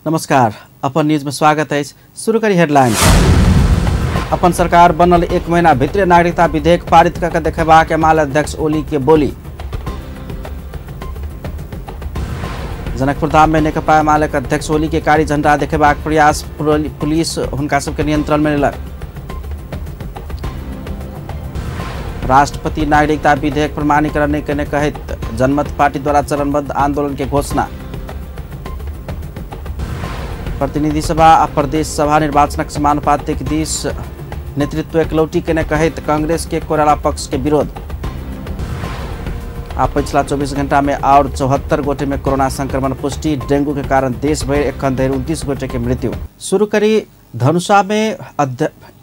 नमस्कार, अपन न्यूज में स्वागत है। शुरू करी हेडलाइन। अपन सरकार बनल एक महीना भीतर नागरिकता विधेयक पारित करके देखेबाक एमाले अध्यक्ष ओली के बोली। जनकपुर धाम में नेकपा एमाले के अध्यक्ष ओली के कारी झंडा देखेबाक प्रयास, पुलिस हुनका सबके नियंत्रण में लेलक। राष्ट्रपति नागरिकता विधेयक प्रमाणीकरण नहीं करने कहत जनमत पार्टी द्वारा चरणबद्ध आंदोलन के घोषणा। प्रतिनिधि सभा आ प्रदेश सभा निर्वाचनक समानुपातिक दिस नेतृत्व एकलौटी केने कहत कांग्रेस के कोराला पक्ष के विरोध। आ पिछला 24 घंटा में और 74 गोटे में कोरोना संक्रमण पुष्टि। डेंगू के कारण देश भर एखन धरि 29 गोटे के मृत्यु। शुरू करी धनुषा में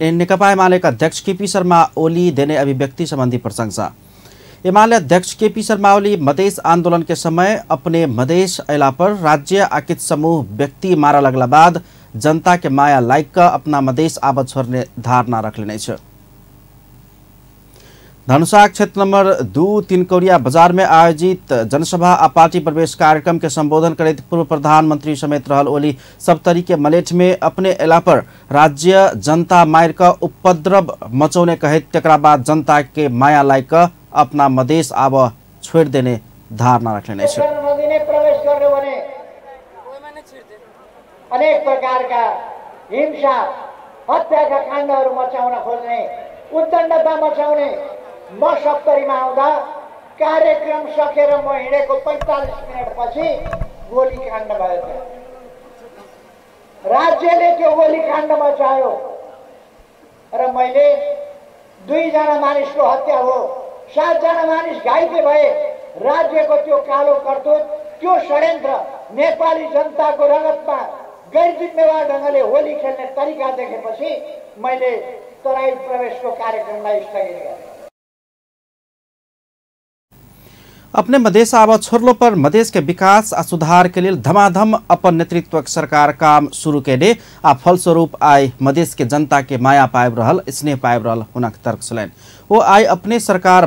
नेकपा एमाले के अध्यक्ष केपी शर्मा ओली देने अभिव्यक्ति संबंधी प्रशंसा। एमाले अध्यक्ष केपी शर्मा ओली मधेश आंदोलन के समय अपने मधेश अयला पर राज्य आ किछु समूह व्यक्ति मारा लगला बाद जनता के माया लाइक क अपना मधेश आबत छोड़ने धारणा रख लेने छ। धनुषा क्षेत्र नंबर 2 तिनकौरिया बाजार में आयोजित जनसभा आ पार्टी प्रवेश कार्यक्रम के संबोधन करैत पूर्व प्रधानमंत्री समेत रहल ओली सप्तरी के मलेठ में अपने अयला पर राज्य जनता मारि क उपद्रव मचौने कहैत तकरा बाद जनता के माया लाइक क अपना मधेश आब छोड़ देने धारणा रख लेने छ। प्रवेश गर्यो भने अनेक प्रकारका हिंसा हत्याका काण्डहरू मचाउन खोज्ने, उद्दण्डता मचाउने। म सप्तरीमा आउँदा कार्यक्रम सकेर म हिँडेको 45 मिनटपछि गोलीकाण्ड भयो। त्यहाँ राज्यले त्यो गोलीकाण्ड मचायो र मैले 2 जना मानिसको हत्या हो, 7 जना मानिस घाइते भए। राज्यको त्यो कालो करतुत, त्यो षड्यन्त्र, नेपाली जनताको रगतमा गैर जिम्मेवार ढङ्गले होली खेल्ने तरिका देखेपछि मैले तराई प्रवेशको कार्यक्रमलाई स्थगित गरेँ। अपने मधेश आब छोड़लो पर मधेश के विकास आ सुधार के लिए धमाधम अपन नेतृत्व सरकार काम शुरू केने आ फलस्वरूप आइ मधेश के जनता के माया पाबि रहल, स्नेह पाबि रहल हुनक तर्क छलनि। ओ आइ अपने सरकार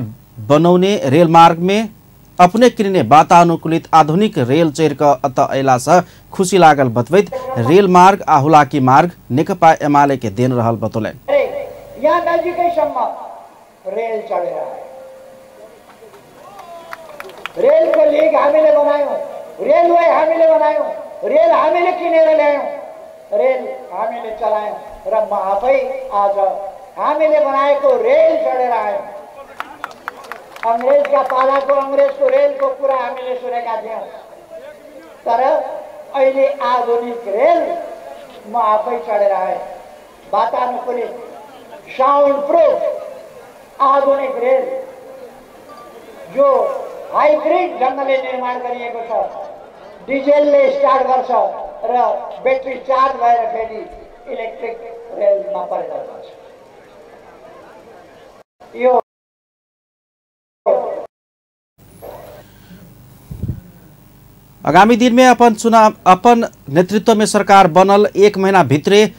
बनौने रेल मार्ग में अपने किनने वातानुकूलित आधुनिक रेल चढ़ि कऽ एतऽ अयलासँ खुशी लागल बतबैत रेल मार्ग आ हुलाकी मार्ग नेकपा एमाले के देन रहल बतौलनि। यहाँ नजिकैसम्म रेल चढेर रेलको लिग हामीले बनायौँ, रेलवे हामीले बनायौँ, रेल हामीले किनेर ल्यायौँ, रेल हामीले चलायौँ र म आफै आज हामीले बनाएको रेल चढेर आयौँ। अङ्ग्रेजका पालाको अङ्ग्रेजको रेलको कुरा हामीले सुनेका थियौँ, तर अहिले आधुनिक रेल म आफै चढेर आएँ। वातानुकूलित साउन्ड प्रुफ आधुनिक रेल जो हाइब्रिड ढङ्गले निर्माण गरिएको छ, डिजेलले स्टार्ट गर्छ र ब्याट्री चार्ज भएर फेरि इलेक्ट्रिक रेलमा परिणत हुन्छ। यो आगामी दिन में अपन चुनाव अपन नेतृत्व में सरकार बनल एक महीना भीतरे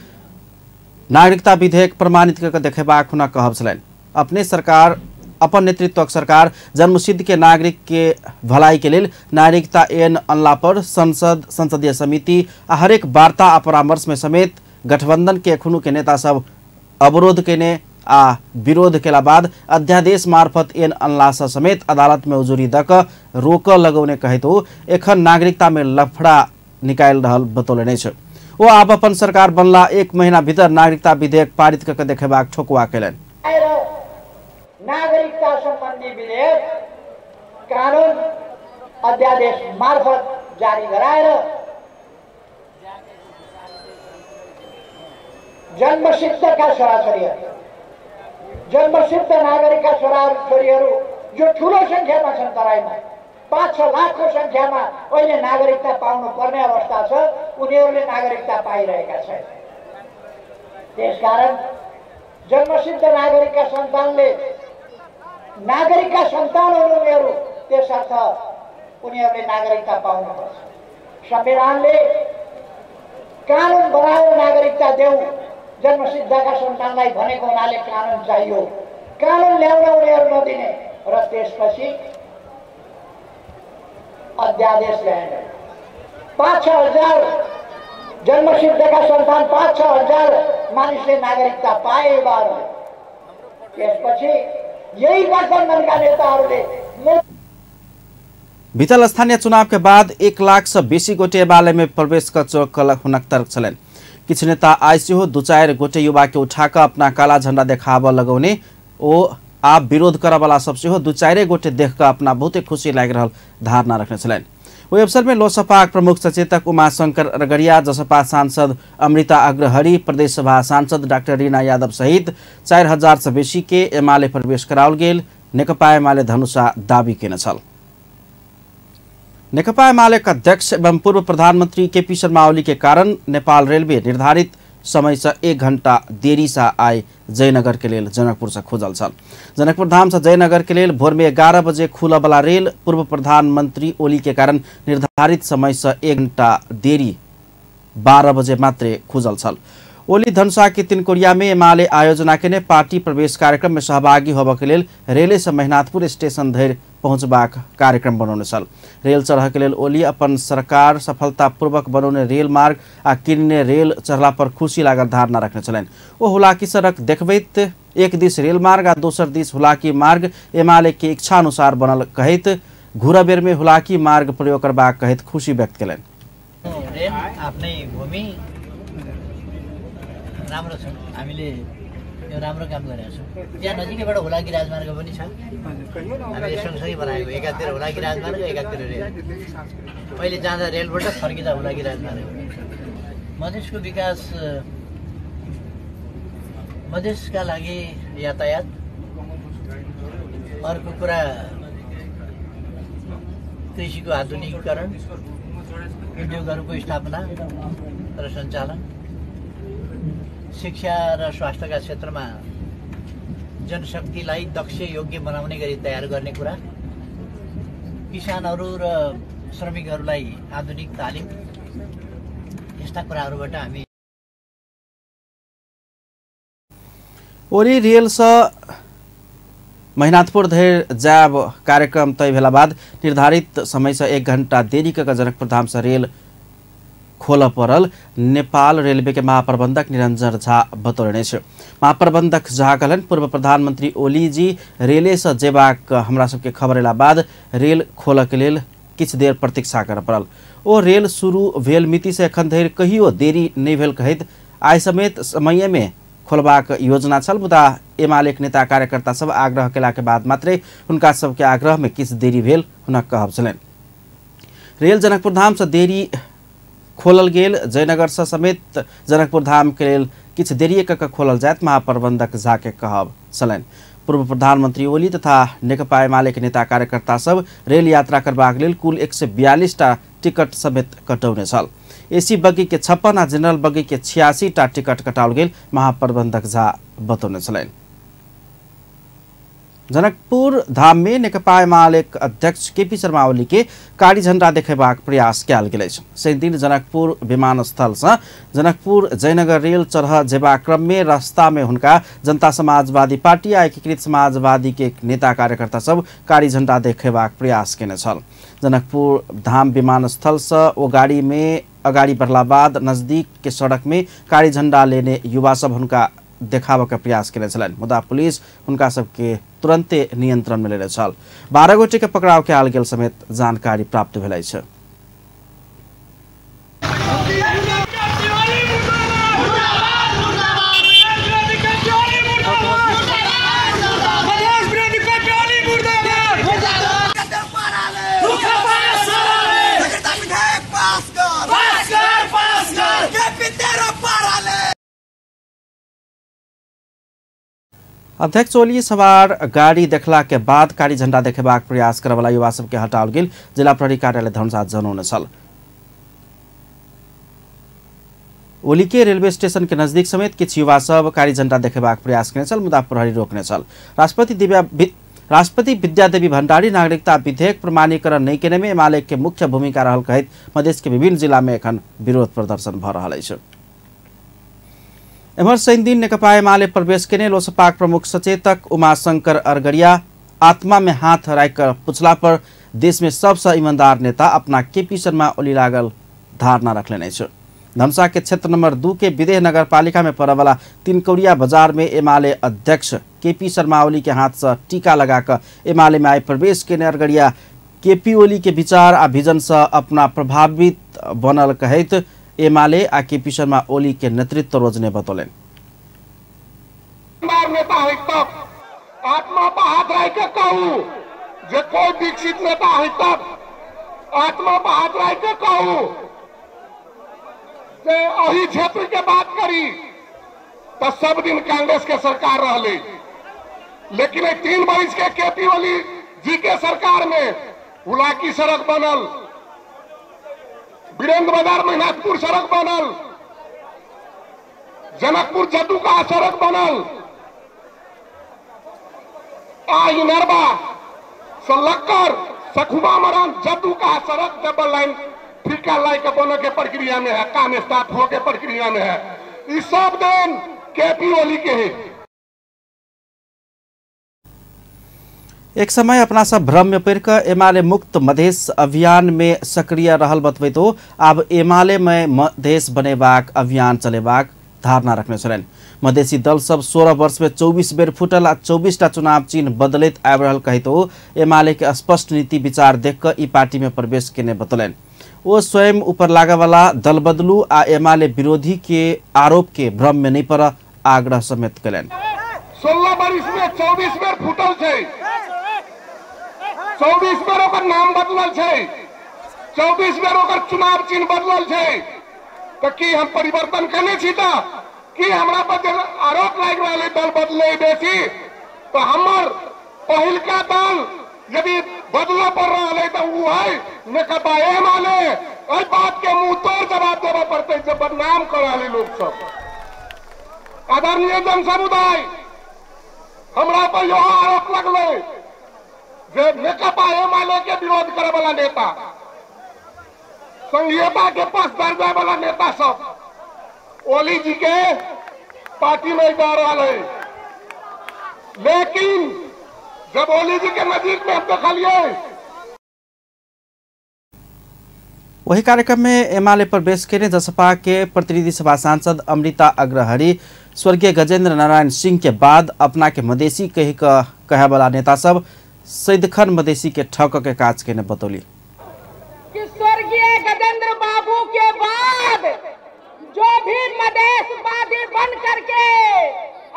नागरिकता विधेयक प्रमाणित करके देखेबाक हुनक कहब छलनि। अपने सरकार अपन नेतृत्वक सरकार जन्मसिद्ध के नागरिक के भलाई के लेल नागरिकता ऐन अनला पर संसद, संसदीय समिति आ हरेक वार्ता आ परामर्श में समेत गठबंधन के एखनु के नेता सब अवरोध केने आ विरोध केला बाद अध्यादेश मार्फत ऐन अनला से समेत अदालत में उजुरी दऽ कऽ रोक लगौने कहैत ओ एखन नागरिकता में लफड़ा निकालि रहल बतौलनि अछि। ओ आब अपन सरकार बनला एक महीना भीतर नागरिकता विधेयक पारित कऽ के देखेबाक ठोकुआ केलनि। नागरिकता सम्बन्धी विधेयक कानुन अध्यादेश मार्फत जारी गराएर जन्मसिद्धका छोराछोरीहरू, जन्मसिद्ध नागरिकका छोराछोरीहरू जो ठुलो सङ्ख्यामा छन्, तराईमा 5-6 लाखको सङ्ख्यामा अहिले नागरिकता पाउनु पर्ने अवस्था छ, उनीहरूले नागरिकता पाइरहेका छैन। त्यसकारण जन्मसिद्ध नागरिकका सन्तानले नागरिकका सन्तान हुन् उनीहरू, त्यसर्थ उनीहरूले नागरिकता पाउनुपर्छ। संविधानले कानुन बनाएर नागरिकता देऊ जन्मसिद्धका सन्तानलाई भनेको हुनाले कानुन चाहियो, कानुन ल्याउन उनीहरू नदिने र त्यसपछि अध्यादेश ल्याएन। 5-6 हजार जन्मसिद्धका सन्तान 5-6 हजार मानिसले नागरिकता पाए युवाहरूले। त्यसपछि यही गठबन्धनका नेताहरूले बीतल स्थानीय चुनाव के बाद 1 लाख से बेसी गोटे एमाले में प्रवेश कर चुकल हुनक तर्क छलनि। किछु नेता आइ सेहो 2-4 गोटे युवा के उठा कऽ अपना काला झंडा देखाबऽ लगौने ओ आब विरोध करऽ वाला सब सेहो 2-4 गोटे देख कऽ अपना बहुते खुशी लागि रहल धारणा रखने छलनि। ओहि अवसर में लोसपाक प्रमुख सचेतक उमाशंकर अरगरिया, जसपा सांसद अमृता अग्रहरी, प्रदेश सभा सांसद डाक्टर रीना यादव सहित 4000 से बेसी के एमाले प्रवेश कराओल गेल नेकपा एमाले धनुषा दावी केने छल। नेकपा एमाले के अध्यक्ष एवं पूर्व प्रधानमंत्री केपी शर्मा ओली के कारण नेपाल रेलवे निर्धारित समय से 1 घंटा देरी से आइ जयनगर के लेल जनकपुर से खुजल छल। जनकपुर धाम से जयनगर के लेल भोर में 11 बजे खुलऽ वाला रेल पूर्व प्रधानमंत्री ओली के कारण निर्धारित समय से 1 घंटा देरी 12 बजे मात्रे खुजल छल। ओली धनुषा के तिनकोरिया में एमाले आयोजना केने पार्टी प्रवेश कार्यक्रम में सहभागी होबऽ के लेल रेले से मेहनाथपुर स्टेशन धरि पहुँचबाक कार्यक्रम बनौने छल। रेल चढ़ऽ के लेल ओली अपन सरकार सफलतापूर्वक बनौने रेल मार्ग आ किनने रेल चढ़ला पर खुशी लागल धारणा रखने छलनि। ओ हुलाकी सड़क देखबैत एक दिस रेल मार्ग आ दोसर दिस हुलाकी मार्ग एमाले के इच्छा अनुसार बनल कहैत घुरऽ बेर में हुलाकी मार्ग प्रयोग करबाक कहैत खुशी व्यक्त केलनि। रेल आफ्नै भूमि राम्रो छ, हामीले यो राम्रो काम गरेका छौँ। त्यहाँ नजिकैबाट हुलाकी राजमार्ग पनि छ, हामीले सँगसँगै बनाएको, एकातिर हुलाकी राजमार्ग एकातिर रेल। पहिले जाँदा रेलबाट फर्किँदा हुलाकी राजमार्ग। मधेसको विकास, मधेसका लागि यातायात, अर्को कुरा कृषिको आधुनिकीकरण, उद्योगहरूको स्थापना र सञ्चालन, शिक्षा र स्वास्थ्यका क्षेत्रमा जनशक्तिलाई दक्ष योग्य बनाउने गरी तयार गर्ने कुरा, किसानहरू र श्रमिकहरूलाई आधुनिक तालिम, यस्ता कुराहरूबाट हामी ओली रेल से महिनाथपुर धरि जायब कार्यक्रम तय भेला बाद निर्धारित समय से 1 घंटा देरी कऽ जनकपुर धाम से रेल खोलऽ पड़ल नेपाल रेलवे के महाप्रबंधक निरंजन झा बतौलनि अछि। महाप्रबंधक झा कहलनि पूर्व प्रधानमंत्री ओली जी रेले से जेबाक हमरा सबके खबर एला बाद रेल खोलऽ के लेल किछु देर प्रतीक्षा करऽ पड़ल। ओ रेल शुरू भेल मिति से एखन धरि कहियो देरी नहि भेल कहैत आइ समेत समय में खोलबाक योजना छल, मुदा एमाले के नेता कार्यकर्ता सब आग्रह केला के बाद मात्रे हुनका सबके आग्रह में किछु देरी भेल हुनक कहब छलनि। रेल जनकपुर धाम से देरी खोलल गेल, जयनगर से समेत जनकपुर धाम के लेल किछु देरिए कऽ खोलल जायत महाप्रबंधक झा के कहब छलनि। पूर्व प्रधानमंत्री ओली तथा नेकपा एमाले के नेता कार्यकर्ता सब रेल यात्रा करबाक लेल कुल 142 टा टिकट समेत कटौने छल। एसी बग्गी के 56 आ जनरल बग्गी के 86 टा टिकट कटाओल गेल महाप्रबंधक झा बतौने छलनि। जनकपुर धाम में नेकपा एमाले अध्यक्ष केपी शर्मा ओली के कारी झंडा देखेबाक प्रयास कयल गेल अछि। शनिदिन जनकपुर विमानस्थल से जनकपुर जयनगर रेल चढ़ जेबाक क्रम में रास्ता में हुनका जनता समाजवादी पार्टी आ एकीकृत समाजवादी के नेता कार्यकर्ता सब कारी झंडा देखेबाक प्रयास केने छल। जनकपुर धाम विमानस्थल से ओ गाड़ी में अगाडि बढ़ला बाद नजदीक के सड़क में कारी झंडा लेने युवा सब हुनका देखाबऽ के प्रयास केने छलनि, मुदा पुलिस हुनका सबके तुरंते नियंत्रण में लेने छल। 12 गोटे के पकड़ाव कयल गेल समेत जानकारी प्राप्त भेल अछि। अध्यक्ष ओली सवार गाड़ी देखला के बाद कारी झंडा देखेबाक प्रयास करवला युवा सबके हटाओल गेल जिला प्रहरी कार्यालय धनुषा जनौने छल। ओली के रेलवे स्टेशन के नजदीक समेत किछु युवा सब कारी झंडा देखेबाक प्रयास केने छल, मुदा प्रहरी रोकने छल। राष्ट्रपति विद्यादेवी भण्डारी नागरिकता विधेयक प्रमाणीकरण नहि केने में एमाले के मुख्य भूमिका रहल कहैत मधेश के विभिन्न जिला में एखन विरोध प्रदर्शन भऽ रहल अछि। एम्हर शनिदिन नेकपा एमाले प्रवेश केने लोसपाक प्रमुख सचेतक उमाशंकर अरगरिया आत्मा में हाथ राखिकर पूछला पर देश में सबसँ ईमानदार नेता अपना केपी शर्मा ओली लागल धारणा रखलनि अछि। धनुषा के क्षेत्र नंबर 2 के विदेह नगर पालिका में पड़े वाला तिनकौरिया बाजार में एमाले अध्यक्ष केपी शर्मा ओली के हाथ से टीका लगाकर एमाले में आइ प्रवेश केने अरगड़िया केपी ओली के विचार आ विजन से अपना प्रभावित बनल कहैत एमाले आ केपी शर्मा ओली के नेतृत्व रोजने बतौलनि। नेता है तब आत्मा पर हाथ राख के कहू जे कोई विकसित नेता है तब आत्मा पर हाथ राख के कहू जे अही क्षेत्र के बात करी तो सब दिन कांग्रेस के सरकार रहले, लेकिन 3 बरिस के केपी ओली जी के सरकार में हुलाकी सड़क बनल, वीरेंद्र बाजार महिनाथपुर सड़क बनल, जनकपुर जदुका सड़क बनल, आ इनरबा से लक्कर सखुबा मरान जदुका सड़क डबल लाइन ठीका लाई के बने के प्रक्रिया में है, काम स्टार्ट हो के प्रक्रिया में है। इस सब then KP ओली के है। एक समय अपना सब भ्रम में पड़ कर एमाले मुक्त मधेश अभियान में सक्रिय रहल बतबैतो आब एमाले में मधेश बनेबाक अभियान चलेबाक धारणा रखने छलनि। मधेसी दल सब 16 वर्ष में 24 बेर फुटल आ 24टा चुनाव चिन्ह बदलैत आबि रहल कहितो एमाले के स्पष्ट नीति विचार देख कऽ ई पार्टी में प्रवेश केने बतौलनि। ओ स्वयं ऊपर लागेवाला दल बदलू आ एमाले विरोधी के आरोप के भ्रम में नहीं पड़ आग्रह समेत कयलनि। 16 बरिस में 24 बेर फुटल छै, 24 बेर ओकर नाम बदलल छै, 24 बेर ओकर चुनाव चिन्ह बदलल छै, तो की हम परिवर्तन केने छी? त की हमरा पर जे आरोप लागि रहल है दल बदले बेसी, तो हमर पहिलका दल यदि बदल पड़ रहा है तो वो है नेकपा एमाले। एहि बात के मुंह तोड़ जवाब देबऽ पड़तै जे बदनाम कर रहल लोग सब। आदरणीय जन समुदाय, हमरा पर इहो आरोप लगलै जे नेकपा एमाले के विरोध करे वाला नेता, संघीयता के पास दर जाए वाला नेता सब ओली जी के पार्टी में जा रहा है। लेकिन जब ओली जी के नजीक में हम देखलिए। वही कार्यक्रम में एमाले प्रवेश केने जसपा के प्रतिनिधि सभा सांसद अमृता अग्रहरी स्वर्गीय गजेंद्र नारायण सिंह के बाद अपना के मधेसी कही कहे वाला नेता सब सदिखन मधेसी के ठक के काज केने बतौली कि स्वर्गीय गजेंद्र बाबू के बाद जो भी मधेशवादी बन करके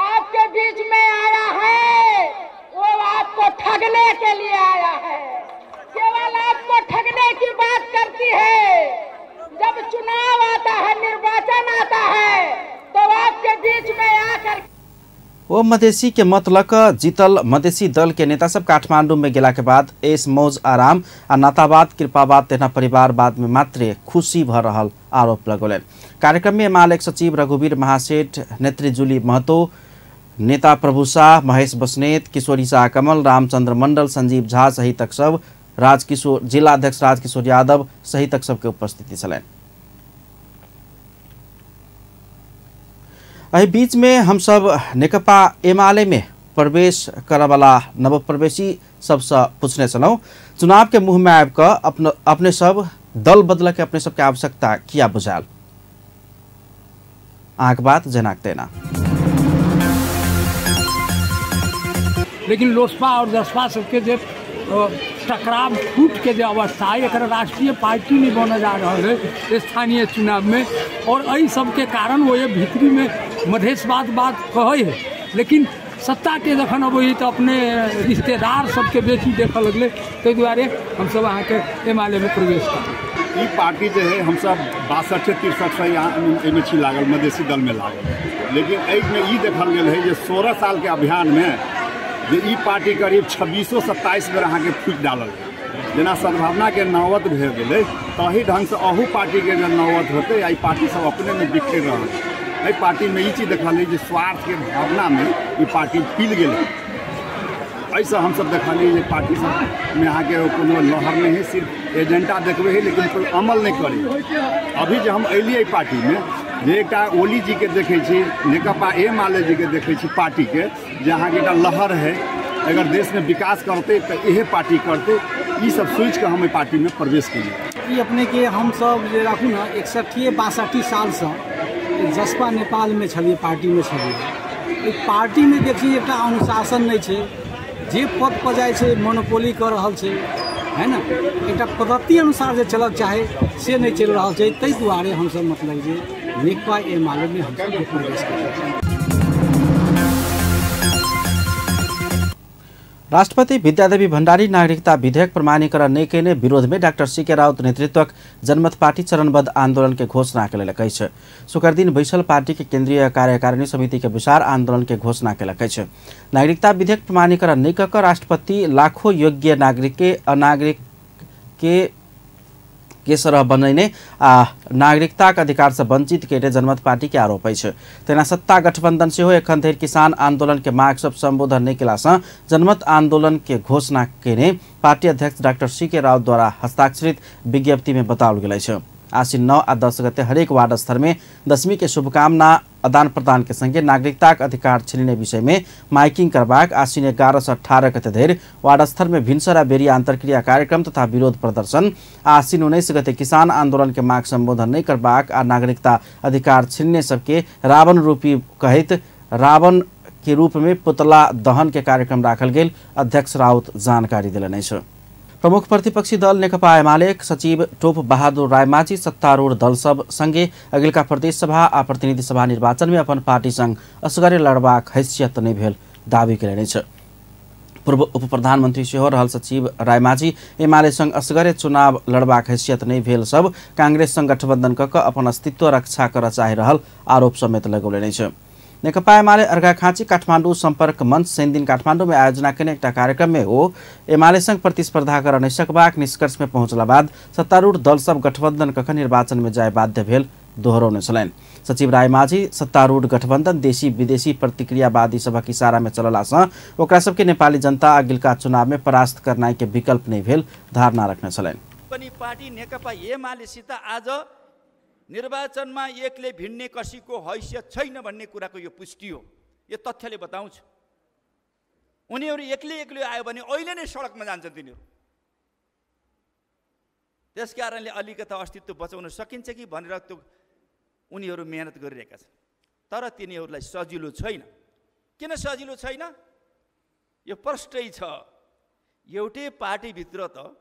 आपके बीच में आया है वो आपको ठगने के लिए आया है, केवल आपको ठगने की बात करती है। जब चुनाव आता है, निर्वाचन आता है, तो आपके बीच में आकर वो मधेसी के मत लक जीतल मधेसी दल के नेता सब काठमांडू में गेला के बाद ऐस मौज आराम आ नातावाद कृपावाद तेना परिवारवाद में मात्र खुशी भ रहल आरोप लगौलनि। कार्यक्रम में एमाले सचिव रघुवीर महासेठ, नेत्री जुली महतो, नेता प्रभु शाह, महेश बस्नेत, किशोरी शाह कमल, रामचंद्र मंडल, संजीव झा सहितक सब राजकिशोर जिला अध्यक्ष राजकिशोर यादव सहितक सबके उपस्थिति छलनि। एहि बीच में हम सब नेकपा एमाले में प्रवेश करवाला नवप्रवेशी सबसे पूछने छलहुँ, चुनाव के मुँह में आबि कऽ अपने सब दल बदल के अपने सबके आवश्यकता किया बुझायल? अहाँके बात जेनाक तेना। लेकिन लोजपा और जसपा सबके जे टकराव फूट के जो अवस्था है, एक राष्ट्रीय पार्टी नहीं बनल जा रहा है स्थानीय चुनाव में, और एहि सबके कारण वो ये भीतरी में मधेशवाद बात कहै है, लेकिन सत्ता के जखन अबै है तो अपने रिश्तेदार सबके बेसी देखऽ लगलै। ताहि दुआरे हमसब अहाँके एमाले में प्रवेश करी। ई पार्टी जे है हमसब 62 63 से यहाँ एहिमे छी लागल, मधेसी दल में लागल, लेकिन एहिमे ई देखल गेल है जे 16 साल के अभियान में जे ई पार्टी करीब 26-27 बेर अहाँके फूटि डालल। जेना सद्भावना के नौबत भए गेलै तही ढङ्गसँ अहू पार्टीके जे नौबत होतै। आ ई पार्टी सब अपनेमे बिखरि रहल। एहि पार्टीमे ई चीज देखलियै जे स्वार्थके भावनामे ई पार्टी पिल गेलै। एहिसँ हमसब देखलियै जे पार्टी सबमे अहाँके कोनो लहर नहि है, सिर्फ एजेंडा देखबै है लेकिन कोइ अमल नहि करै। अभी जे हम अयलियै एहि पार्टीमे जे एकटा ओली जीके देखै छी, नेकपा एमाले जीके देखै छी पार्टीके, जे अहाँके एकटा लहर है, अगर देशमे विकास करतै तऽ इहे पार्टी करतै, ई सब सोचिके हम एहि पार्टीमे प्रवेश केलियै। ई अपने के हम सब जे राखू ने 61-62 सालसँ जसपा नेपालमे छलियै, पार्टीमे छलियै। एहि पार्टीमे देखिए एकटा अनुशासन नहि छै, जे पद पर जाइ छै मोनोपोली कऽ रहल छै, है ना। एकटा पद्धति अनुसार जे चलक चाहे से नहि चलि रहल छै। ताहि दुआरे हमसब मतलब जे नेकपा एमालेमे हमसब प्रवेश करै छी। राष्ट्रपति विद्यादेवी भण्डारी नागरिकता विधेयक प्रमाणीकरण नहि कयने विरोध में डाक्टर सी के राउत नेतृत्वक जनमत पार्टी चरणबद्ध आंदोलन के घोषणा कयलक अछि। शुक्र दिन बैसल पार्टी के केंद्रीय कार्यकारिणी समिति के विचार आंदोलन के घोषणा कयलक अछि। नागरिकता विधेयक प्रमाणीकरण नहि कऽ राष्ट्रपति लाखों योग्य नागरिक के अनागरिक के सरह बनैने आ नागरिकताक अधिकार से वंचित कयने जनमत पार्टी के आरोप अछि। तहिना सत्ता गठबंधन सेहो एखन धरि किसान आंदोलन के माग सब संबोधन नहि कयला जनमत आंदोलन के घोषणा कयने पार्टी अध्यक्ष डाक्टर सी के राउत द्वारा हस्ताक्षरित विज्ञप्ति में बताओल गेल अछि। आश्विन 9 आ 10 गते हरेक वार्ड स्तर में दशमी के शुभकामना आदान प्रदान के संगे नागरिकताक अधिकार छीनने विषय में माइकिंग करबाक आश्विन 11 से 18 गते धरि वार्ड स्तर में भिनसर आ बेरिया अंतर्क्रिया कार्यक्रम तथा विरोध प्रदर्शन आश्विन 19 गते किसान आंदोलन के माग संबोधन नहीं करबाक आ नागरिकता अधिकार छीनने सबके रावण रूपी कहैत रावण के रूप में पुतला दहन के कार्यक्रम राखल गेल अध्यक्ष राउत जानकारी देलनि अछि। प्रमुख प्रतिपक्षी दल नेकपा एमाले सचिव टोप बहादुर रायमाझी सत्तारूढ़ दल सब संगे अगिलका प्रदेश सभा आ प्रतिनिधि सभा निर्वाचन में अपन पार्टी संग असगरे लड़बाक हैसियत नहि भेल दावी कयलनि अछि। पूर्व उप प्रधानमंत्री सेहो रहल सचिव रायमाझी एमाले संग असगरे चुनाव लड़बाक हैसियत नहि भेल सब कांग्रेस संग गठबंधन कऽ कऽ अपन अस्तित्व रक्षा करऽ चाहि रहल आरोप समेत लगौलनि अछि। नेकपा एमाले अर्घाखाँची काठमाडौँ सम्पर्क मंच शनिदिन काठमाडौँ में आयोजना कयने एकटा कार्यक्रम में ओ एमाले संग प्रतिस्पर्धा कर नहि सकबाक निष्कर्ष में पहुँचला बाद सत्तारूढ़ दल सब गठबंधन कऽ निर्वाचन में जाय बाध्य भेल दोहरौने छलनि। सचिव रायमाझी सत्तारूढ़ गठबंधन देशी विदेशी प्रतिक्रियावादी सभक इशारा में चलला सँ ओकरा सबके नेपाली जनता अगिलका चुनाव में परास्त करनाइ के विकल्प नहि भेल धारणा रखने छलनि। पनि पार्टी नेकपा एमालेसित आज निर्वाचनमा एकले भिड्ने कसैको हैसियत छैन भन्ने कुराको यो पुष्टि हो। यो तथ्यले बताउँछ। उनीहरू एक्लै एक्लै आयो भने अहिले नै सडकमा जान्छन् तिनीहरू। त्यस कारणले अलिकता अस्तित्व बचाउन सकिन्छ कि भनेर त्यो उनीहरू मेहनत गरिरहेका छन्, तर तिनीहरूलाई सजिलो छैन। किन सजिलो छैन? यो प्रष्टै छ। एउटै पार्टीभित्र त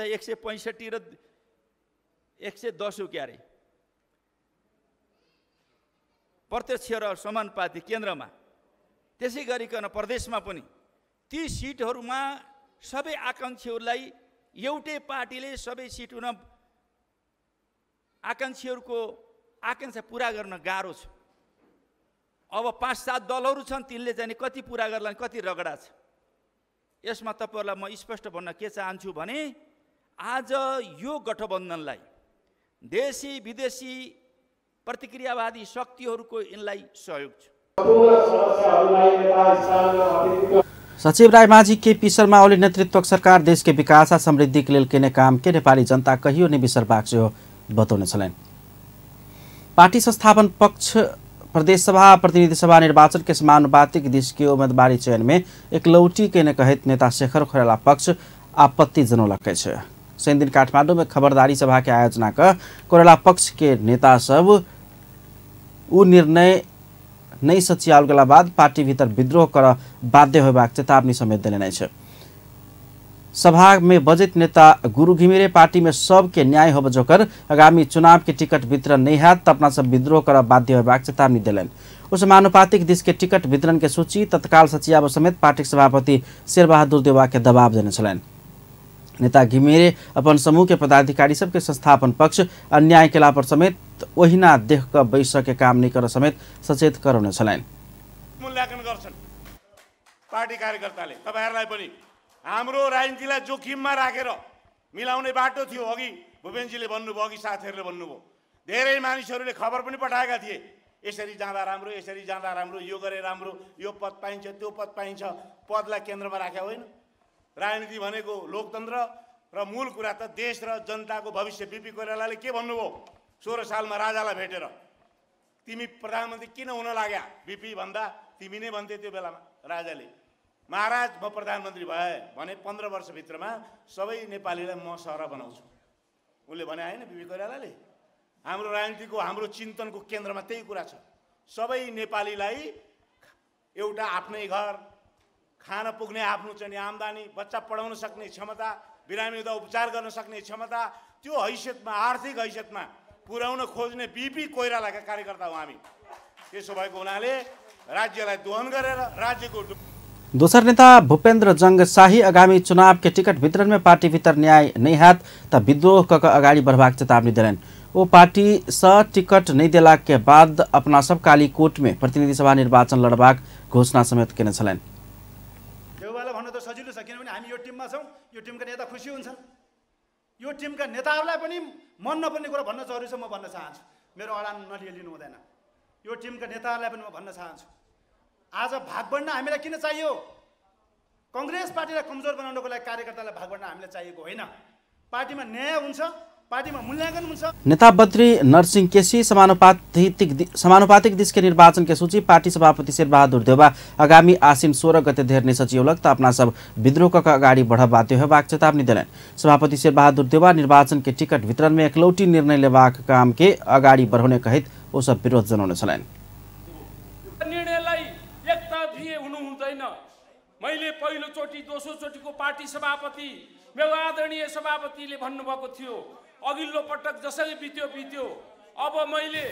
165 र 110 हो क्यारे प्रत्यक्ष र समानुपातिक केन्द्रमा, त्यसै गरिकन प्रदेशमा पनि ती सिटहरूमा सबै आकांक्षीहरूलाई एउटै पार्टीले सबै सिट हुन आकांक्षीहरूको आकांक्षा पुरा गर्न गाह्रो छ। अब 5-7 दलहरू छन्, तिनले चाहिँ कति पुरा गर्लान्, कति रगडा छ। यसमा तपाईँहरूलाई म स्पष्ट भन्न के चाहन्छु भने आज यो गठबन्धनलाई देशी विदेशी प्रतिक्रियावादी शक्तिहरूको यिनलाई सहयोग छ। सचिव रायमाझी केपी शर्मा ओली नेतृत्वक सरकार देश के विकास आ समृद्धि के लेल केने काम के नेपाली जनता कहियो नहि बिसरबाक सेहो बतौने छलनि। पार्टी संस्थापन पक्ष प्रदेश सभा प्रतिनिधि सभा निर्वाचन के समानुपातिक दिश के उम्मीदवारी चयन में एकलौटी केने कहैत नेता शेखर खोइराला पक्ष आपत्ति जनौलक अछि। शनिदिन काठमाडौँ में खबरदारी सभा के आयोजना कर कोइराला पक्ष के नेता सब उ निर्णय नहीं सचियाल गेला बाद पार्टी भीतर विद्रोह कर बाध्य होबाक चेतावनी समेत देने अछि। सभा में बजट नेता गुरु घिमिरे पार्टी में सबके न्याय होब जोकर आगामी चुनाव के टिकट वितरण नहीं हैत त अपना सब विद्रोह कर बाध्य होबाक चेतावनी देलनि। ओ समानुपातिक दिश के टिकट वितरण के सूची तत्काल सचियाब समेत पार्टी सभापति शेरबहादुर देउवा के दबाव देने छलनि। नेता घिमिरे अपन समूह के पदाधिकारी सबके संस्थापन पक्ष अन्याय केला पर समेत ओहिना देख क बैस के काम नहीं कर समेत सचेत करौने छलनि। मूल्याङ्कन गर्छन् पार्टी कार्यकर्ताले। तपाईहरुलाई पनि हाम्रो राजनीतिलाई जोखिममा राखेर मिलाउने बाटो थियो। अघि भूपेनजीले भन्नुभयो, अघि साथीहरूले भन्नुभयो, धेरै मानिसहरूले खबर पनि पठाएका थिए, यसरी जाँदा राम्रो, यसरी जाँदा राम्रो, यो गरे राम्रो, यो पद पाइन्छ, त्यो पद पाइन्छ। पदलाई केन्द्रमा राखे होइन। राजनीति भनेको लोकतन्त्र र मूल कुरा त देश र जनताको भविष्य। बीपी कोइरालाले के भन्नुभयो 16 सालमा राजालाई भेटेर, तिमी प्रधानमन्त्री किन हुन लाग्या बीपी भन्दा तिमी नै भन्थे त्यो बेलामा राजाले, महाराज म प्रधानमन्त्री भए भने 15 वर्षभित्रमा सबै नेपालीलाई म सहरा बनाउँछु उनले भने होइन बीपी कोइरालाले। हाम्रो राजनीतिको हाम्रो चिन्तनको केन्द्रमा त्यही कुरा छ, सबै नेपालीलाई एउटा आफ्नै घर, खान पुग्ने आफ्नो चाहिँ आम्दानी, बच्चा पढाउन सक्ने क्षमता, बिरामी हुँदा उपचार गर्न सक्ने क्षमता, त्यो हैसियतमा आर्थिक हैसियतमा पुर्याउन खोज्ने बीपी कोइरालाका कार्यकर्ता हौँ हामी। त्यसो भएको हुनाले राज्यलाई दोहन गरेर राज्यको दोसर नेता भूपेन्द्र जंग शाही आगामी चुनाव के टिकट वितरण में पार्टी भीतर न्याय नहीं हैत त विद्रोह क अगाडि बढ़बाक चेतावनी देलनि। ओ पार्टी स टिकट नहीं देला के बाद अपना सब कालीकोट में प्रतिनिधि सभा निर्वाचन लड़बाक घोषणा समेत केने छलनि। देउवालाई भन्नु त सजिलो छ, किनभने हामी यो टिममा छौँ, यो टिमका नेता खुसी हुन्छन्। यो टिमका नेताहरूलाई पनि मन नपर्ने कुरा भन्न जरुरी छ, म भन्न चाहन्छु, मेरो अडान नलिनु हुँदैन। यो टिमका नेताहरूलाई पनि म भन्न चाहन्छु, आज भागबण्ड हामीलाई किन चाहियो? कङ्ग्रेस पार्टीलाई कमजोर बनाउनको लागि कार्यकर्तालाई भागबण्ड हामीलाई चाहिएको होइन। पार्टीमा न्याय हुन्छ, पार्टीमा मूल्याङ्कन हुन्छ। नेता बद्री नरसिंह केसी समानुपातिक दिश के निर्वाचन के सूची पार्टी सभापति शेरबहादुर देउवा आगामी आसिन 16 गते धेर्ने सचिवलक त अपना सब विद्रोह क अगाडि बढ़ बाध्य होबाक चेतावनी देलनि। सभापति शेरबहादुर देउवा निर्वाचन के टिकट वितरण में एकलौटी निर्णय लेबाक काम के अगाडि बढ़ाउने कहैत ओ सब विरोध जनाउने छलनि। निर्णयलाई एकतर्फी हुनु हुँदैन। मैले पहिलो चोटि दोस्रो चोटिको पार्टी सभापति मेरो आदरणीय सभापतिले भन्नुभएको थियो, अघिल्लो पटक जसरी बित्यो बित्यो, अब मैले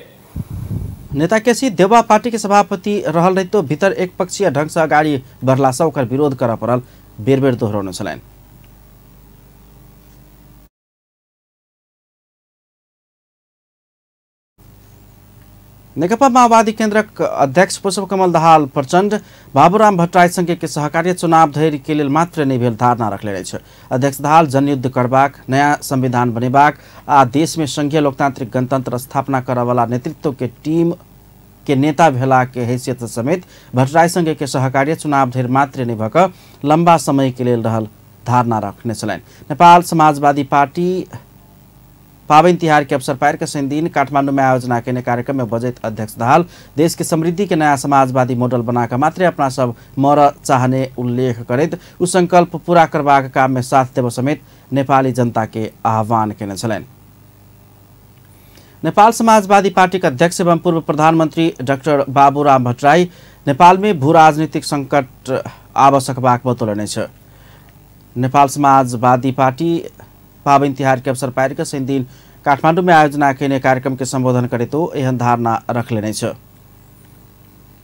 नेता केसी देउवा पार्टी के सभापति रहल रहितो भीतर एक पक्षीय ढंग से अगाडि बढ़ला से ओकर विरोध कर पड़ल बेर बेर दोहरौने छलनि। नेकपा माओवादी केन्द्रक अध्यक्ष पुष्पकमल दाहाल प्रचण्ड बाबुराम भट्टराई संगे के सहकार्य चुनाव धरि के लेल मात्र नहि भेल धारणा रखले अछि। अध्यक्ष दाहाल जनयुद्ध करबाक, नया संविधान बनेबाक आ देश में संघीय लोकतांत्रिक गणतंत्र स्थापना करऽवला नेतृत्व के टीम के नेता भेला के हैसियत समेत भट्टराई संगे के सहकार्य चुनाव धरि मात्र नहि भऽ कऽ लम्बा समय के लेल रहल धारणा रखने छलनि। नेपाल समाजवादी पार्टी पावनि तिहार के अवसर पार के शनिदिन काठमाडौँ में आयोजना केने कार्यक्रम में बजैत अध्यक्ष दाहाल देश के समृद्धि के नया समाजवादी मॉडल बनाकर मात्रै अपना सब मर चाहने उल्लेख करैत उ संकल्प पूरा करबाक काम में साथ देब समेत नेपाली जनता के आह्वान केने छलनि। नेपाल समाजवादी पार्टी के अध्यक्ष एवं पूर्व प्रधानमंत्री डाक्टर बाबूराम भट्टराई नेपाल में भू राजनीतिक संकट आवश्यक बतौलनि अछि। नेपाल समाजवादी पार्टी पावनि तिहार के अवसर पार के शनिदिन काठमाडौँ में आयोजना केने कार्यक्रम के संबोधन करैत एहन धारणा रखलेने अछि।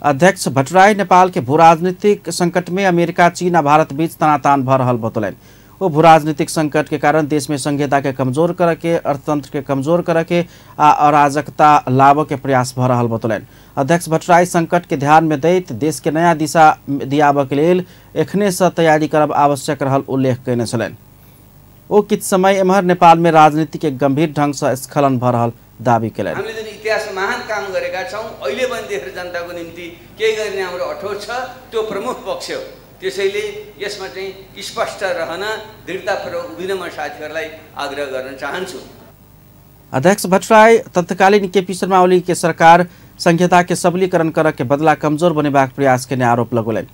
अध्यक्ष भट्टराई नेपाल के भूराजनीतिक संकट में अमेरिका, चीन आ भारत बीच तनातान भऽ रहल बतौलनि। ओ भूराजनीतिक संकट के कारण देश में संघीयता के कमजोर करऽ के, अर्थतंत्र के कमजोर करऽ के आ अराजकता लाबऽ के प्रयास भऽ रहल बतौलनि। अध्यक्ष भट्टराई संकट के ध्यान में दैत देश के नया दिशा दियाबऽ के लेल एखने से तैयारी करब आवश्यक रहल उल्लेख कयने छलनि। ओ किछु समय एम्हर नेपाल में राजनीति के गंभीर ढंग से स्खलन भऽ रहल दावी केलनि। हामीले जुन इतिहासमा महान काम गरेका छौँ, अहिले पनि देशको जनताको निम्ति केही गर्ने हाम्रो अठोट छ, त्यो प्रमुख पक्ष हो। त्यसैले यसमा चाहिँ स्पष्ट रहन, दृढतापूर्वक उभिन म साथीहरूलाई आग्रह गर्न चाहन्छु। अध्यक्ष भट्टराई तत्कालीन केपी शर्मा ओली के सरकार संघीयता के सबलीकरण करऽ के बदला कमजोर बनेबाक प्रयास केने आरोप लगौलनि।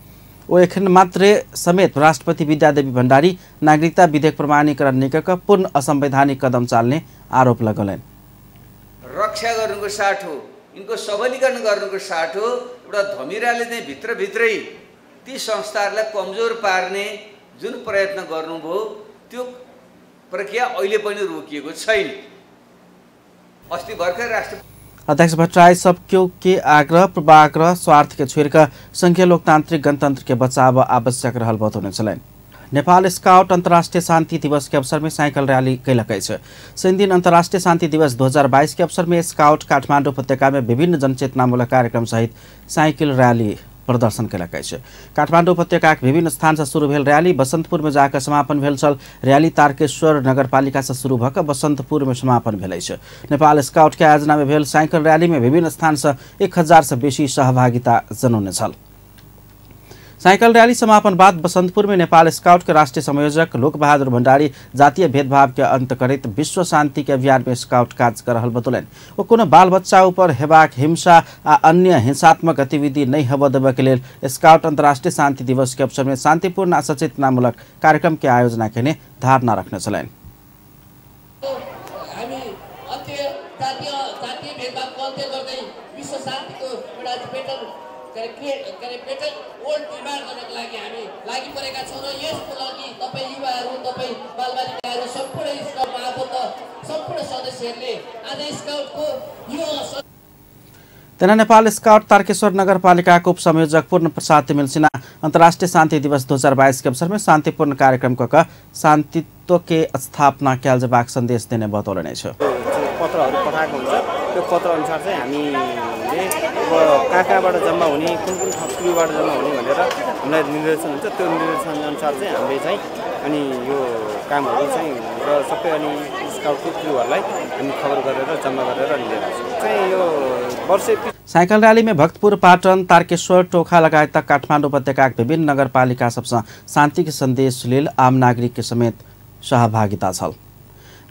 ओ एखन मात्रे समेत राष्ट्रपति विद्यादेवी भण्डारी नागरिकता विधेयक प्रमाणीकरण नहि कऽ पूर्ण असंवैधानिक कदम चाल्ने आरोप लगौलनि। रक्षा गर्नुको साठो, यिनको सबलीकरण गर्नुको साठो एउटा धमिराले चाहिँ भित्रभित्रै ती संस्थाहरूलाई कमजोर पार्ने जुन प्रयत्न गर्नुभयो त्यो प्रक्रिया अहिले पनि रोकिएको छैन। अस्ति भर्खर राष्ट्र अध्यक्ष भट्टराई सबक्यो के आग्रह पूर्वाग्रह स्वार्थ के छोड़िकऽ संघीय लोकतांत्रिक गणतंत्र के बचाव आवश्यक रहल बतौने छलनि। नेपाल स्काउट अंतर्राष्ट्रीय शांति दिवस के अवसर में साइकिल रैली कयलक अछि। शनिदिन अंतर्राष्ट्रीय शांति दिवस 2022 के अवसर में स्काउट काठमाडौँ उपत्यका में विभिन्न जनचेतनामूलक कार्यक्रम सहित साइकिल रैली प्रदर्शन कयलक अछि। काठमाडौँ उपत्यकाक विभिन्न स्थान से शुरू भेल रैली बसंतपुर में जाकर समापन भेल छल। रैली तारकेश्वर नगरपालिका से शुरू भऽ कऽ बसंतपुर में समापन भेल अछि। नेपाल स्काउट के आयोजना में भेल साइकिल रैली में विभिन्न स्थान से 1000 से बेसी सहभागिता जनौने छल। साइकिल रैली समापन बाद बसंतपुर में नेपाल स्काउट के राष्ट्रीय संयोजक लोकबहादुर भण्डारी जातीय भेदभाव के अंत करैत विश्व शांति के अभियान में स्काउट काज कर रहल बतौलनि। ओ कोनो बाल बच्चा ऊपर हेबाक हिंसा आ अन्य हिंसात्मक गतिविधि नहि हेबऽ देबऽ के लेल स्काउट अंतर्राष्ट्रीय शांति दिवस के अवसर में शांतिपूर्ण आ सचेतनामूलक कार्यक्रम के आयोजना केने धारणा रखने छलनि। तेना नेपाल स्काउट तारकेश्वर नगरपालिकाको उपसंयोजक पूर्ण प्रसाद तिमिल सिन्हा अंतर्राष्ट्रीय शांति दिवस 2022 के अवसर में शांतिपूर्ण कार्यक्रम क शांतित्व के स्थापना कयल जेबाक संदेश देने बतौलनि अछि। पत्रहरू पठाएको हुन्छ, त्यो पत्र अनुसार चाहिँ हामीले अब कहाँ कहाँबाट जम्मा हुने, कुन कुन क्लुबाट जम्मा हुने भनेर हामीलाई निर्देशन हुन्छ। त्यो निर्देशन अनुसार चाहिँ हामीले चाहिँ अनि यो कामहरू चाहिँ र सबै अनि स्काउटको क्लुहरूलाई हामी खबर गरेर जम्मा गरेर लिएर आउँछौँ। चाहिँ यो वर्षै साइकल रैली में भक्तपुर, पाटन, तारकेश्वर, टोखा लगायत काठमाडौँ उपत्यका विभिन्न नगरपालिका सबसँ शांति के संदेश लेल आम नागरिक के समेत सहभागिता छल।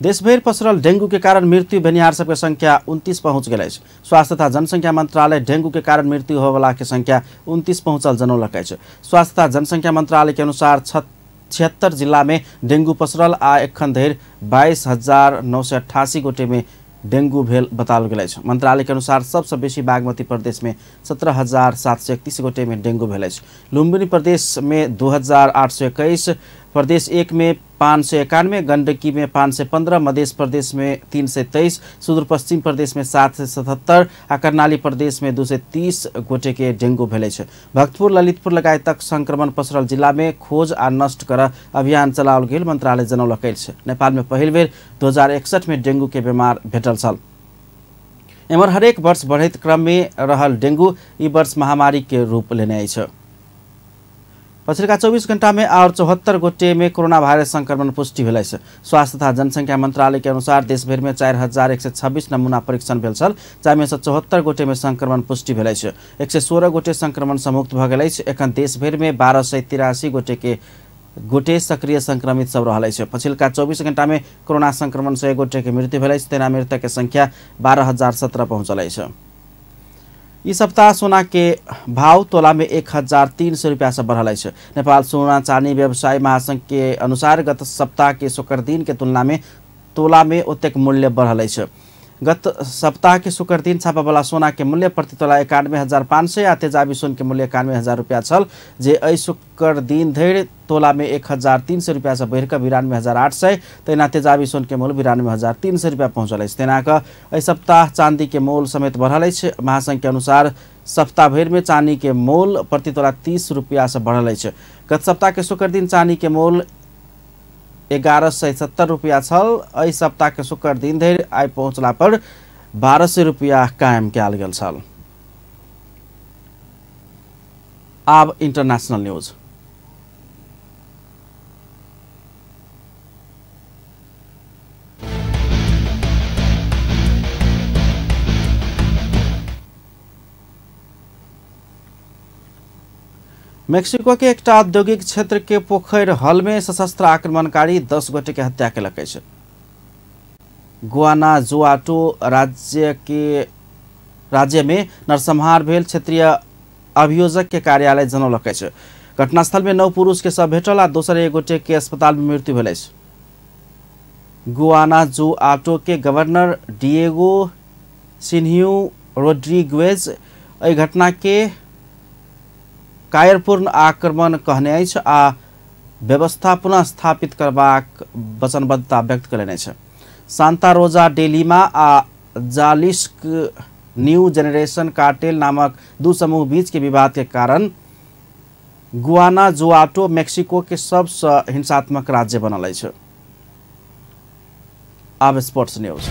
देशभरि पसरल डेंगू के कारण मृत्यु भेनिहार सबके संख्या 29 पहुँच गेल अछि। स्वास्थ्य तथा जनसंख्या मंत्रालय डेंगू के कारण मृत्यु होबला के संख्या 29 पहुँचल जनौलक अछि। स्वास्थ्य तथा जनसंख्या मंत्रालय के अनुसार 76 जिला में डेंगू पसरल आ एखन धरि 22,988 गोटे में डेंगू भेल बताओल गेल अछि। मंत्रालय के अनुसार सबसँ बेसी बागमती प्रदेश में 17,731 गोटे में डेंगू भेल अछि। लुम्बिनी प्रदेश में 2,821, प्रदेश 1 में 591, गंडकी में 515, मध्य प्रदेश में 323, सुदूरपश्चिम प्रदेश में 777 आ कर्णाली प्रदेश में 230 गोटे के डेंगू भेल अछि। भक्तपुर, ललितपुर लगायतक संक्रमण पसरल जिला में खोज आ नष्ट कर अभियान चलाओल गेल मंत्रालय जनौलक अछि। नेपाल में पहिल बेर 2061 में डेंगू के बीमार भेटल छल। एम्हर हरेक वर्ष बढ़ैत क्रम में रहल डेंगू ई वर्ष महामारी के रूप लेने अछि। पछिल्का 24 घंटा में और 74 गोटे में कोरोना वायरस संक्रमण पुष्टि भेल अछि। स्वास्थ्य तथा जनसंख्या मंत्रालय के अनुसार देशभरि में 4,126 नमूना परीक्षण भेल छल, जाहिमे सँ 74 गोटे में संक्रमण पुष्टि भेल अछि। 116 गोटे संक्रमण सँ मुक्त भऽ गेल अछि। एखन देशभरि में 1283 गोटे सक्रिय संक्रमित सब रहल अछि। पछिल्का 24 घंटा में कोरोना संक्रमण सँ 1 गोटे के मृत्यु भेल अछि। तेना मृतक के संख्या 12,017 पहुँचल अछि। ई सप्ताह सोना के भाव तोला में 1,300 रुपया से बढ़ल अछि। नेपाल सोना चानी व्यवसायी महासंघ के अनुसार गत सप्ताह के शुक्र दिन के तुलना में तोला में ओतेक मूल्य बढ़ल अछि। गत सप्ताह के शुक्र दिन छापावाला सोना के मूल्य प्रति तोला 91,500 आ तेजाबी सोन के मूल्य 91,000 रुपया छल, जे एहि शुक्र दिन धरि तोला में 1,300 रुपया से बढ़िकऽ 92,800, तहिना तेजाबी सोन के मूल्य 92,300 रुपया पहुँचल अछि। तेना कऽ एहि सप्ताह चांदी के मोल समेत बढ़ल अछि। महासंघ के अनुसार सप्ताह भरि में चांदी के मोल प्रति तोला 30 रुपया से बढ़ल अछि। गत सप्ताह के शुक्र दिन चांदी के मोल 1,170 रुपया छल। एहि सप्ताह के शुक्र दिन धरि आइ पहुँचला पर 1,200 रुपया कायम कयल गेल छल। आब इंटरनेशनल न्यूज। मेक्सिको के एकटा औद्योगिक क्षेत्र के पोखरि हल में सशस्त्र आक्रमणकारी 10 गोटे के हत्या केलक अछि। गुआनाजुआटो राज्य में नरसंहार भेल क्षेत्रीय अभियोजक के कार्यालय जनौलक अछि। घटनास्थल में 9 पुरुष के शव भेटल आ दोसर 1 गोटे के अस्पताल में मृत्यु भेल अछि। गुआनाजुआटो के गवर्नर डिएगो सिन्हियो रोड्रिगुएज एहि घटना के कायरपूर्ण आक्रमण कहने अछि आ व्यवस्था पुनः स्थापित करबाक वचनबद्धता व्यक्त कयलनि अछि। सांता रोजा डे लीमा आ जालिस्क न्यू जेनरेशन कार्टेल नामक दू समूह बीच के विवाद के कारण गुआनाजुआटो मेक्सिको के सबसँ हिंसात्मक राज्य बनल अछि। आब sports news.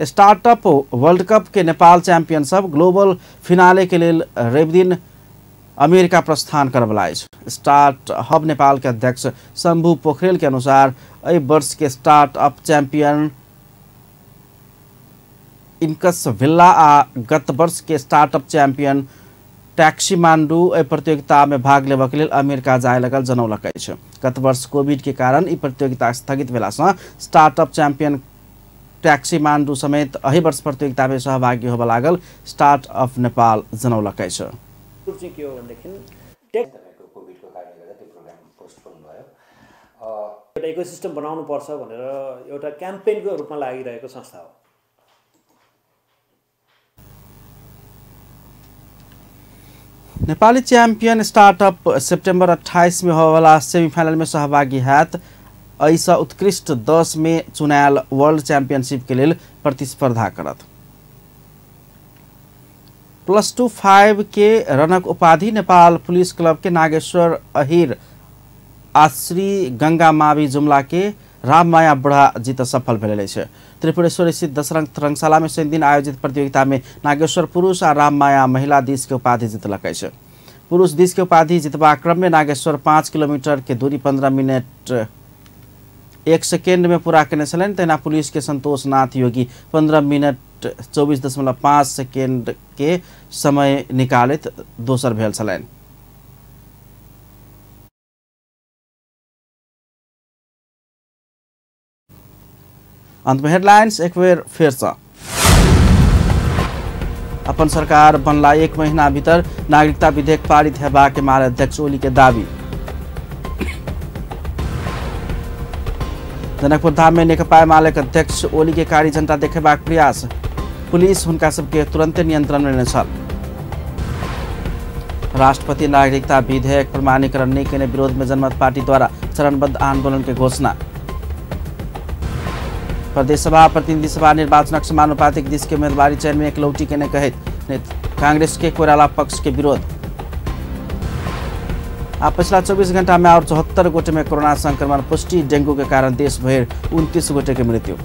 Startup world cup के नेपाल चैंपियन सब ग्लोबल फिनाले के लेल रविदिन अमेरिका प्रस्थान करबला अछि। स्टार्ट हब नेपाल के अध्यक्ष शंभू पोखरेल के अनुसार एहि वर्ष के स्टार्टअप चैंपियन इनकस विल्ला आ गत वर्ष के स्टार्टअप चैंपियन टैक्सी मांडू एहि प्रतियोगिता में भाग लेबक लेल अमेरिका जाय लगल जनौलक अछि। गत वर्ष कोविड के कारण ई प्रतियोगिता स्थगित भेला सँ स्टार्टअप चैंपियन टैक्सी मांडू समेत एहि वर्ष प्रतियोगिता में सहभागी होबय लागल स्टार्टअप नेपाल जनौलक अछि। के हो भनेदेखि कोभिडको कारणले गर्दा त्यो प्रोग्राम पोस्टपोन भयो। एउटा इकोसिस्टम बनाउनु पर्छ भनेर एउटा क्याम्पेनको रूपमा लागिरहेको संस्था हो। नेपाली चैंपियन स्टार्टअप सितंबर 28 में होवाला सेमीफाइनल में सहभागी हैत। ऐसा उत्कृष्ट 10 में चुनायल वर्ल्ड चैंपियनशिप के लेल प्रतिस्पर्धा करत। +2 5 के रनक उपाधि नेपाल पुलिस क्लब के नागेश्वर अहिर आश्री गंगा मावी जुमला के राममाया बुढ़ा जीत सफल भेल अछि। त्रिपुरेश्वर स्थित दशरथ रंगशाला में शनिदिन आयोजित प्रतियोगिता में नागेश्वर पुरुष आ राममाया महिला दिस के उपाधि जीतलक अछि। पुरुष दिस के उपाधि जीतबाक क्रम में नागेश्वर 5 किलोमीटर के दूरी 15 मिनट 1 सेकेंड में पूरा केने छलनि। तहिना पुलिस के संतोष नाथ योगी 15 मिनट 24.5 सेकेंड के समय निकालैत दोसर भेल छलनि। अंत में हेडलाइंस एक बेर फेर से। अपन सरकार बनला 1 महीना भीतर नागरिकता विधेयक पारित हेबाक एमाले अध्यक्ष ओली के दावी। जनकपुर धाम में नेकपा एमाले के अध्यक्ष ओली के कारी झंडा देखेबाक प्रयास, पुलिस हुनका सबके तुरंते नियंत्रण में लेने छल। राष्ट्रपति नागरिकता विधेयक प्रमाणीकरण नहीं केने विरोध में जनमत पार्टी द्वारा चरणबद्ध आंदोलन के घोषणा। प्रदेश सभा प्रतिनिधि सभा निर्वाचनक समानुपातिक दिस के उम्मीदवारी चयन में एकलौटी केने कहैत कांग्रेस के कोइराला पक्ष के विरोध। आ पिछला 24 घंटा में और 74 गोटे में कोरोना संक्रमण पुष्टि, डेंगू के कारण देश भर 29 गोटे के मृत्यु।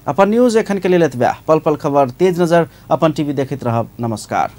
अपन न्यूज एखन के लेल एतबे। पल पल खबर तेज नजर अपन टीवी देखैत रहब। नमस्कार।